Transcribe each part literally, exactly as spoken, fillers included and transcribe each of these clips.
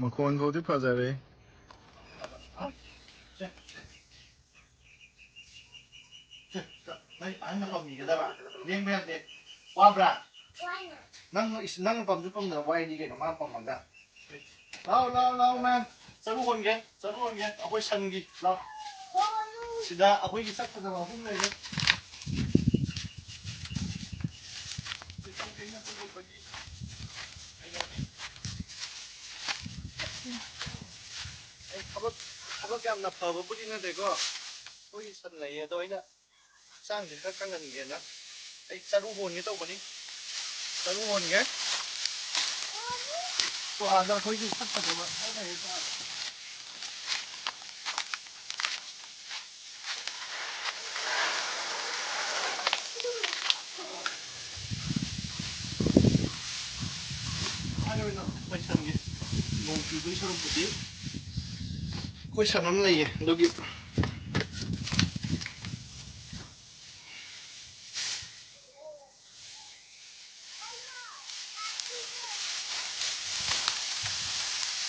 ꯃꯈꯣꯟ ꯐꯥꯎꯗꯤ ꯐꯖꯔꯦ꯫ ꯅꯣꯏ ꯑꯍꯟꯅ ꯄꯝꯕꯤꯒꯗꯕ꯫ ꯂꯦꯡꯕ ꯌꯥꯗꯦ꯫ ꯋꯥꯕ꯭ꯔꯥ? ꯅꯪ, ꯏꯁ, ꯅꯪꯅ ꯄꯝꯁꯨ ꯄꯝꯗꯅ ꯋꯥꯏꯅꯤ ꯀꯩꯅꯣ ꯃꯥꯅ ꯄꯝꯃꯒ꯫ ꯂꯥꯎ, ꯂꯥꯎ, ꯂꯥꯎ, ꯃꯌꯥꯝ꯫ ꯆꯔꯨ ꯍꯣꯟꯒꯦ, ꯆꯔꯨ ꯍꯣꯟꯒꯦ꯫ ꯑꯩꯈꯣꯏ ꯁꯟꯒꯤ꯫ ꯂꯥꯎ꯫ ꯁꯤꯗ ꯑꯩꯈꯣꯏꯒꯤ ꯁꯛ ꯐꯖꯕ ꯑꯍꯨꯝ ꯂꯩꯔꯦ꯫ ꯑꯩ ꯊꯕꯛ, ꯊꯕꯛ ꯌꯥꯝꯅ ꯐꯕꯕꯨꯗꯤ ꯅꯠꯇꯦꯀꯣ꯫ ꯑꯩꯈꯣꯏꯒꯤ ꯁꯟ ꯂꯩꯌꯦ, ꯑꯗꯣ ꯑꯩꯅ ꯍꯛꯆꯥꯡꯁꯦ ꯈꯔ ꯀꯪꯍꯟꯒꯦꯅ ꯑꯩ ꯆꯔꯨ ꯍꯣꯟꯒꯦ ꯇꯧꯕꯅꯤ꯫ ꯆꯔꯨ ꯍꯣꯟꯒꯦ꯫ ꯇꯣ, ꯑꯥꯗ ꯑꯩꯈꯣꯏꯒꯤ ꯁꯛ ꯐꯖꯕ ꯈꯔ ꯂꯩꯌꯦ꯫ ꯍꯥꯏꯔꯣꯏꯗ, ꯑꯩꯈꯣꯏ ꯁꯟꯒꯤ ꯅꯣꯡ ꯆꯨꯕꯒꯤ ꯁꯔꯨꯛꯄꯨꯗꯤ ꯑꯩꯈꯣꯏ ꯁꯟ ꯑꯃ ꯂꯩꯌꯦ, ꯑꯗꯨꯒꯤ꯫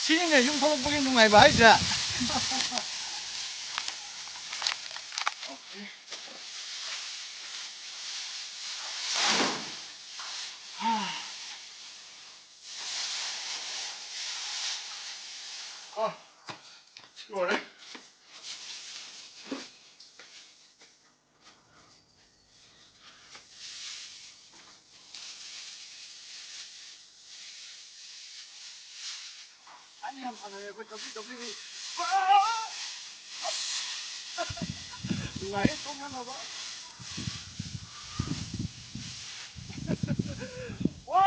ꯁꯤꯅꯤꯅꯦ ꯌꯨꯝ ꯊꯣꯛꯂꯛꯄꯒꯤ ꯅꯨꯡꯉꯥꯏꯕ ꯍꯥꯏꯁꯦ꯫ ꯑ, ꯁꯤ ꯂꯣꯏꯔꯦ꯫ ꯑꯩ ꯌꯥꯝ ꯁꯥꯟꯅꯔꯦ ꯑꯩꯈꯣꯏ ꯆꯧꯀꯤ ꯆꯧꯀꯤꯒꯤ꯫ ꯅꯨꯡꯉꯥꯏꯔꯦ ꯇꯣꯡ ꯌꯥꯝꯃꯕ꯫ ꯋꯥ!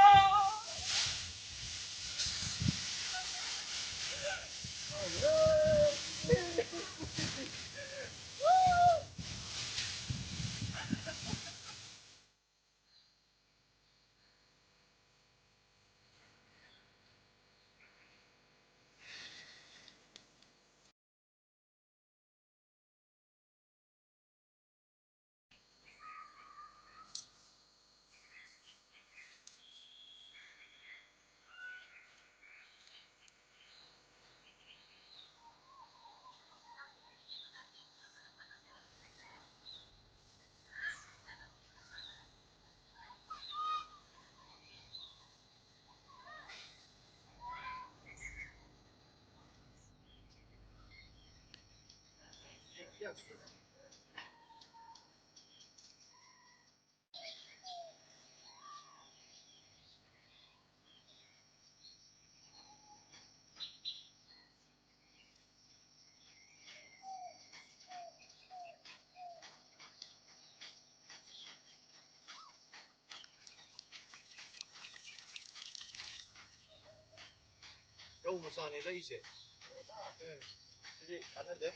ꯔꯧ ꯃꯆꯥꯅꯦ ꯂꯩꯁꯦ꯫ ꯎꯝ, ꯁꯤꯗꯤ ꯀꯥꯟꯅꯗꯦ꯫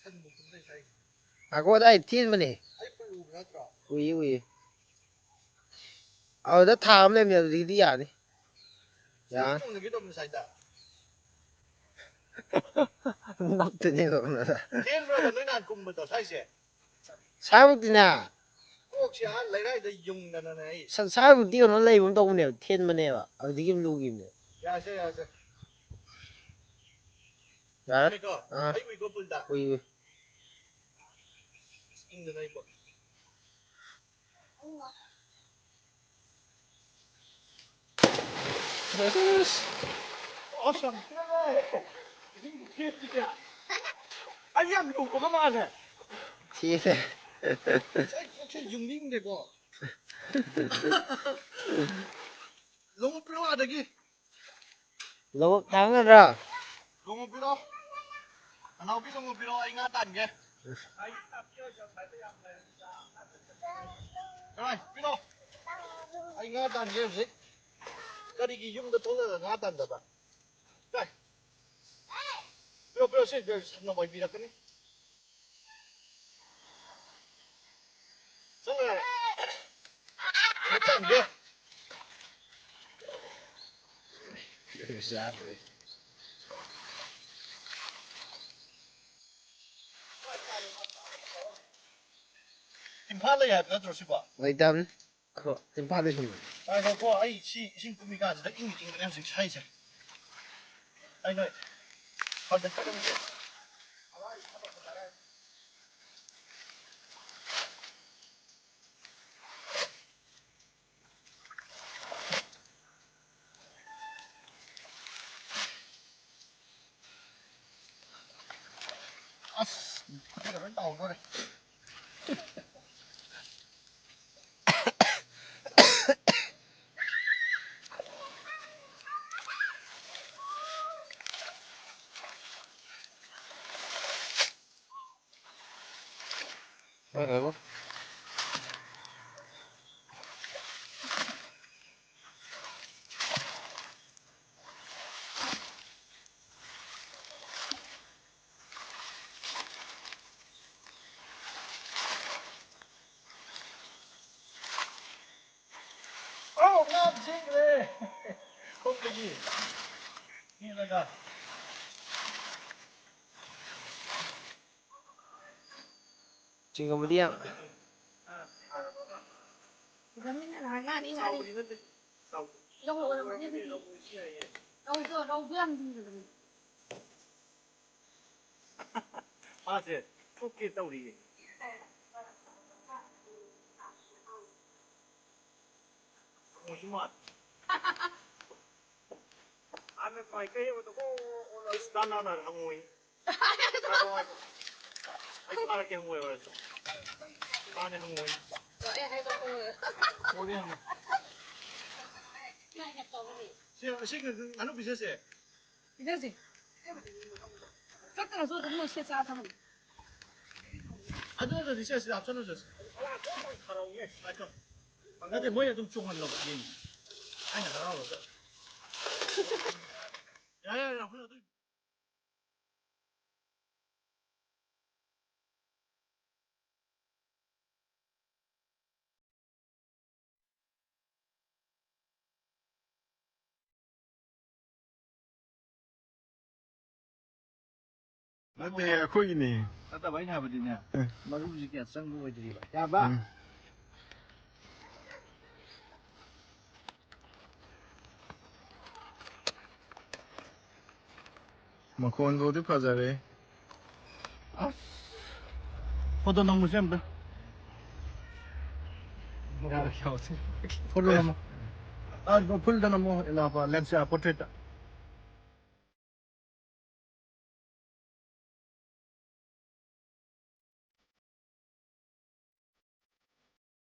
ꯁꯟ ꯃꯈꯣꯟ ꯂꯩ ꯍꯥꯏ꯫ ꯉꯥꯏꯈꯣ, ꯑꯗꯥꯏ ꯊꯦꯟꯕꯅꯦ꯫ ꯑꯩ ꯄꯨ ꯎꯕ ꯅꯠꯇ꯭ꯔꯣ? ꯎꯏꯌꯦ, ꯎꯏꯌꯦ꯫ ꯑꯗꯨꯗ ꯊꯥ ꯑꯃ ꯂꯩꯕꯅꯦ, ꯑꯗꯨꯗꯒꯤꯗꯤ ꯌꯥꯅꯤ꯫ ꯌꯥꯅꯤ꯫ ꯁꯤ ꯇꯣꯡꯖꯒꯦ ꯇꯧꯕꯅꯦ ꯁ꯭ꯋꯥꯏꯗ꯫ ꯅꯞꯇꯣꯏꯅꯦ ꯀꯩꯅꯣꯗ꯫ ꯊꯦꯟꯕ꯭ꯔꯕ ꯅꯣꯏ ꯅꯍꯥꯟ ꯀꯨꯝꯕꯗꯣ ꯁ꯭ꯋꯥꯏꯁꯦ? ꯁ꯭ꯋꯥꯏꯃꯛꯇꯤꯅꯦ꯫ ꯀꯣꯛꯁꯦ ꯑꯥ ꯂꯩꯔꯥꯏꯗ ꯌꯨꯡꯗꯅꯅꯦ ꯑꯩ꯫ ꯁ-, ꯁ꯭ꯋꯥꯏꯃꯛꯇꯤ ꯀꯩꯅꯣ ꯂꯩꯕ ꯑꯃ ꯇꯧꯕꯅꯦꯕ, ꯊꯦꯟꯕꯅꯦꯕ꯫ ꯑꯗꯨꯗꯒꯤ ꯑꯃ ꯂꯨꯈꯤꯕꯅꯦ꯫ ꯌꯥꯁꯦ, ꯌꯥꯁꯦ꯫ ꯌꯥꯔꯦ? ꯎꯏꯀꯣ? ꯑꯥ꯫ ꯑꯩ ꯎꯏꯀꯣ ꯄꯨꯜꯗ? ꯎꯏ, ꯎꯏ꯫ ꯏꯪꯗꯅ ꯑꯩꯕꯣ꯫ ꯑꯁ, ꯌꯥꯝ ꯊꯦꯡꯉꯦ꯫ ꯑꯩ ꯌꯥꯝ ꯂꯨꯕꯒ ꯃꯥꯜꯂꯦ꯫ ꯊꯦꯡꯉꯦ꯫ ꯑꯩ ꯀꯣꯛꯁꯦ ꯌꯨꯡꯅꯤꯡꯗꯦꯀꯣ꯫ ꯂꯣꯡꯎꯞ ꯄꯤꯔꯛꯑꯣ ꯑꯗꯒꯤ꯫ ꯂꯣꯡꯎꯞ ꯇꯥꯡꯒꯗ꯭ꯔꯥ? ꯂꯣꯡꯎꯞ ꯄꯤꯔꯛꯑꯣ꯫ ꯑꯅꯥꯎꯕꯤ ꯂꯣꯡꯎꯞ ꯄꯤꯔꯛꯑꯣ, ꯑꯩ ꯉꯥ ꯇꯥꯟꯒꯦ꯫ ꯀꯃꯥꯏ? ꯄꯤꯔꯛꯑꯣ꯫ ꯑꯩ ꯉꯥ ꯇꯥꯟꯒꯦ ꯍꯧꯖꯤꯛ꯫ ꯀꯔꯤꯒꯤ ꯌꯨꯝꯗ ꯊꯣꯛꯂꯒ ꯉꯥ ꯇꯥꯟꯗꯕ? ꯀꯥꯏ? ꯄꯤꯔꯛꯑꯣ, ꯄꯤꯔꯛꯑꯣ, ꯁꯤ ꯁꯟꯅ ꯋꯥꯏꯕꯤꯔꯛꯀꯅꯤ꯫ ꯆꯠꯂꯣ ꯌꯥꯔꯦ꯫ ꯃꯊꯪꯗꯤ꯫ ꯏꯝꯐꯥꯜ ꯂꯩ ꯍꯥꯏꯕ ꯅꯠꯇ꯭ꯔꯣ ꯁꯤꯕꯣ? ꯂꯩꯇꯕꯅꯤ꯫ ꯈꯣ, ꯏꯝꯐꯥꯜꯗꯩ ꯁꯨꯝ꯫ ꯉꯥꯏꯈꯣꯀꯣ, ꯑꯩ ꯁꯤ ꯏꯁꯤꯡ ꯀꯨꯝꯃꯤ ꯀꯥꯟꯁꯤꯗ ꯏꯪꯗꯤ ꯏꯪꯕꯅꯦ ꯍꯧꯖꯤꯛ ꯁ꯭ꯋꯥꯏꯁꯦ꯫ ꯑꯩ ꯅꯣꯏ ꯍꯟꯗꯛ ꯆꯠꯂꯝꯒꯦ꯫ ꯇꯥꯍꯧꯗꯣꯔꯦ꯫ ꯍꯣꯏ, ꯍꯣꯏ꯫ ꯑꯧ, ꯉꯥ ꯆꯦꯟꯈ꯭ꯔꯦ꯫ ꯈꯣꯡꯗꯒꯤ ꯆꯦꯜꯂꯒ꯫ ꯆꯤꯡꯒꯨꯝꯕꯗꯤ ꯌꯥꯝ ꯁꯤꯗꯅꯤꯅꯦ ꯉꯥ ꯉꯥꯅꯤ, ꯉꯥꯅꯤ꯫ ꯂꯧ ꯑꯣꯏꯔꯝꯒꯅꯤ ꯑꯗꯨꯗꯤ꯫ ꯂꯧꯗꯣ, ꯂꯧꯗꯣ ꯌꯥꯝ ꯂꯤꯡꯕꯅꯤ꯫ ꯃꯥꯁꯦ ꯊꯣꯛꯀꯦ ꯇꯧꯔꯤꯌꯦ꯫ ꯍꯪꯉꯣꯏꯁꯨ ꯃꯥꯜꯂꯦ꯫ ꯍꯥꯟꯅ ꯃꯥꯏꯀꯩ ꯑꯃꯗ ꯑꯣ, ꯑꯣ, ꯑꯣ, ꯑꯁ, ꯇꯥꯟ ꯇꯥꯟ ꯇꯥꯟ ꯍꯪꯉꯣꯏ꯫ ꯑꯩ ꯐꯥꯔꯛꯀꯦ ꯍꯪꯉꯣꯏ ꯑꯣꯏꯔꯁꯨ꯫ ꯃꯥꯅꯦ ꯍꯪꯉꯣꯏ꯫ ꯃꯣꯔꯦ ꯍꯪꯉꯣꯏ꯫ ꯁꯤ, ꯁꯤ ꯉꯥꯅꯨ ꯄꯤꯖꯁꯦ꯫ ꯄꯤꯖꯁꯦ꯫ ꯆꯠꯇ꯭ꯔꯁꯨ ꯑꯗꯨꯝ ꯂꯣꯏꯁꯦ ꯆꯥ ꯊꯝꯃꯝꯃꯦ꯫ ꯑꯗꯨ ꯅꯠꯇ꯭ꯔꯗꯤ ꯁꯦ, ꯁꯤꯗ ꯍꯥꯞꯆꯜꯂꯨ, ꯁꯦ꯫ ꯅꯠꯇꯦ, ꯃꯣꯏ ꯑꯗꯨꯝ ꯆꯣꯡꯍꯜꯂꯣ, ꯌꯦꯡꯒꯦ꯫ ꯑꯩꯅ ꯍꯔꯥꯎꯔꯒ꯫ ꯌꯥꯔꯦ, ꯌꯥꯔꯦ, ꯌꯥꯝ ꯀꯟꯅ ꯑꯗꯨ ꯅꯠꯇꯦ, ꯑꯩꯈꯣꯏꯒꯤꯅꯦ꯫ ꯅꯠꯇꯕ, ꯑꯩꯅ ꯍꯥꯏꯕꯗꯤꯅꯦ, ꯑꯦ꯫ ꯃꯔꯨꯁꯤ ꯀꯌꯥ ꯆꯪꯕ ꯑꯣꯏꯗ꯭ꯔꯤꯕ꯫ ꯌꯥꯕ? ꯎꯝ꯫ ꯃꯈꯣꯟꯗꯨꯗꯤ ꯐꯖꯔꯦ꯫ ꯑꯁ꯫ ꯐꯣꯇꯣ ꯅꯝꯃꯨꯁꯦ ꯑꯝꯇ꯫ ꯐꯣꯇꯣ ꯅꯝꯃꯣ꯫ ꯑ, ꯐꯨꯜꯗ ꯅꯝꯃꯣ, ꯏꯅꯥꯎꯄꯥ, ꯂꯦꯟꯁ ꯄꯣꯔꯇ꯭ꯔꯦꯠꯇ꯫